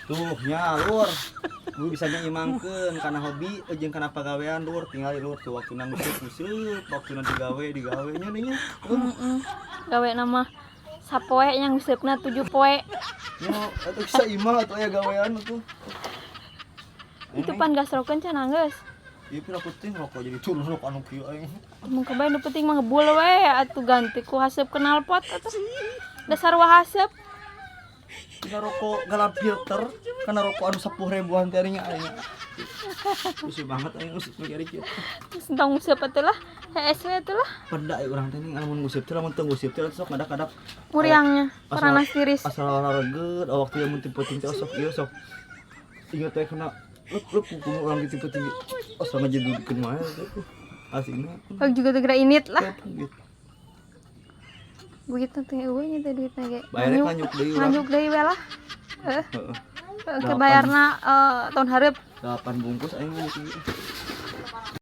Tuh nya, Lur. Lu bisa nyimbangkeun kana hobi jeung kana pagawean, Lur. Tinggal, Lur, tuh waktuna nguseup nguseup, waktuna digawe digawe nya nih nya. Heeh. Gawe nama sapoe yang nguseupna 7 poe. Nya atuh bisa imah atuh aya gawean atuh. Itu pan gasrokeun cenah geus. Ieu pira penting rokok jadi turun rokok anu kieu aing. Mun kabeh nu penting mah ngebul we atuh, ganti ku haseup knalpot atuh. Dasar wah haseup. Tina rokok galan filter kana rokok anu 10 ribuan teh nya aing. Lucu banget aing nguseup mikir kieu. Geus entong nguseup atuh lah. Hees we atuh lah. Peda ya urang teh nih lamun nguseup teh, lamun teu nguseup teh sok ngadak-ngadak. Muriangnya panas tiris. Asal olahraga waktu yang mun penting teh sok ieu, sok inget teh kena lep lep kuku urang gitu penting asal ngajedudkeun wae tuh aslinya. Oh, juga tuh geura init lah. Gitu. Begitu teh eueuh nya teh duitna ge. Bayarnya nganjuk deui urang. Nganjuk deui we lah. Heeh. Heeh. Ke bayarna tahun hareup. 8 bungkus aing nganjuk ieu.